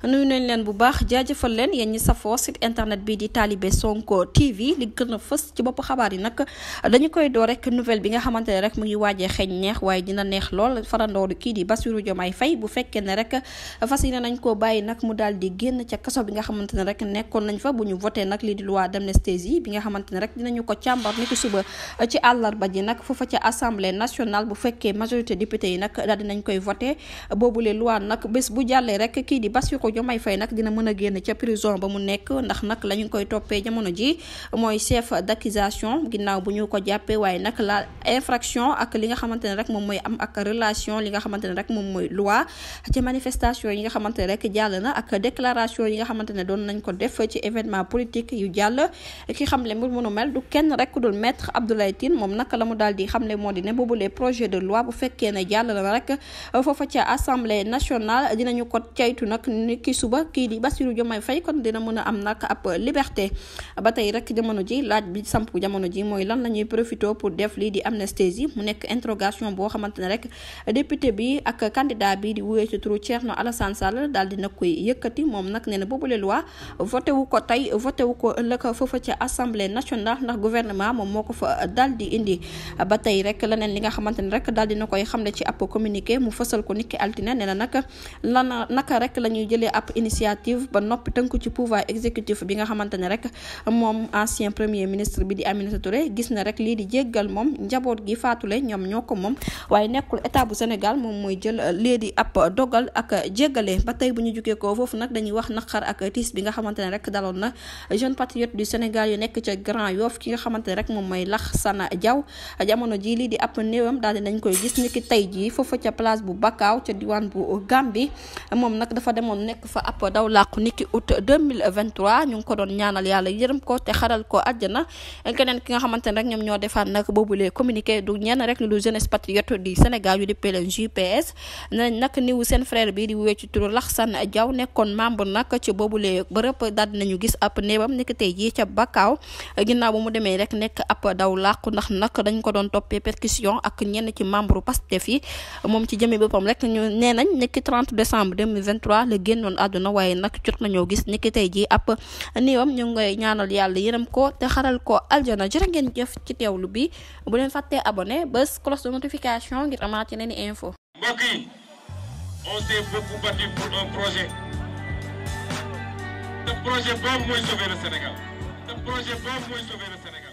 nuyu nañ leen bu baax jaajëfal leen yéen ñi safoo site internet bi di Talibé Sonko TV li gën a fës ci bopp xabaar yi nag dañu koy door rek nouvelle bi nga xamante ne rek mu ngi waajee xeeñ neex waaye dina neex lool farandooru kii di Bassirou Diomaye Faye bu fekkee ne rek fas yéene nañ koo bàyyi nag mu daal di génn ca kaso bi nga xamante ne rek nekkoon nañ fa bu ñu voté nag lii di loi d'amnistie bi nga xamante ne rek dinañu ko càmbar ni ki suba ci àllarba ji nag foofa ca assemblée nationale bu fekkee majorité député yi nag daal dinañ koy voté boobule loi nag bés bu jàllee rek kii di Bassirou Diomaye Faye nag dina mën a génn ca prison ba mu nekk ndax nag la ñu koy toppee jamono ji mooy chef d'accusation ginnaaw bu ñu ko jàppee waaye nag la infraction ak li nga xamante ne rek moom mooy am ak relation li nga xamante ne rek moom mooy loi ci manifestation yi nga xamante ne rek jàll na ak déclaration yi nga xamante ne doon nañ ko def ci événement politique yu jàll ki xamle mbir mënu mel du kenn rek ku dul maître Abdoulaye Tine moom nag la mu daal di xamle moo di ne boobulee projet de loi bu fekkee ne jàll na rek foofa ca assemblée nationale dinañu ko caytu nag ni ki suba kii di Bassirou Diomaye Faye kon dina mën a am nag ab liberté ba tey rek jamono ji laaj bi samp jamono ji mooy lan la ñuy profité pour def lii di amnistie mu nekk interrogation boo xamante ne rek député bi ak candidat bi di wuyee ci turu Thierno Alassane Sall daal dina koy yëkkati moom nag nee na boobule loi voté wu ko tey voté wu ko ëllëg foofa ca assemblée nationale ndax gouvernement moom moo ko fa daal di indi ba tey rek leneen li nga xamante ne rek daal dina koy xamle ci ab communiqué mu fësal ko niki altine nee na nag naka rek la ñuy jëlee ab initiative ba noppi tënku ci pouvoir exécutif bi nga xamante ne rek moom ancien premier ministre bi di Aminata Touré gis na rek lii di jéggal moom njaboot gi faatule ñoom ñoo ko moom waaye nekkul état bu Sénégal moom mooy jël lii di ab dogal ak jéggale ba tey bu ñu jugee ko foofu nag dañuy wax naqar ak tiis bi nga xamante ne rek daloon na jeune patriote du Sénégal yu nekk ca Grand Yoff ki nga xamante ne rek moom mooy Laxana Diaw jamono ji lii di ab néewam daal di nañ koy gis niki tey jii foofu ca place bu Bakaaw ca diwaan bu Gambie moom nag dafa demoon nekk fa ab daw làqu niki août 2023 ñu ngi ko doon ñaanal yàlla yërëm ko te xaral ko àjjana keneen ki nga xamante ne rek ñoom ñoo defaat nag boobulee communiqué du ñenn rek lu jeunesse patriote du Sénégal yu dippee leen JPS nañ nag niwu seen frère bi di wuyee ci turu Laxana Diaw nekkoon membre nag ci boobulee bërëb daal dinañu gis ab néewam niki tey jii ca Bakaaw ginnaaw bu mu demee rek nekk ab daw làqu ndax nag dañ ko doon toppee percussion ak ñenn ci membre Pastef yi moom ci jëmee boppam rek ñu nee nañ nekki 30 décembre 2023 la génnoon àdduna waaye nag jot nañoo gis niki tey jii ab néewam ñu ngay ñaanal yàlla yërëm ko te xaral ko aljana jërë ngeen jëf ci teewlu bi bu leen fàttee abonné bés cloche de notification ngir amaat yeneen i info. mbokk yi on s'est beaucoup battu pour un projet te projet boobu mooy sauver le Sénégal te projet boobu mooy sauver le Sénégal.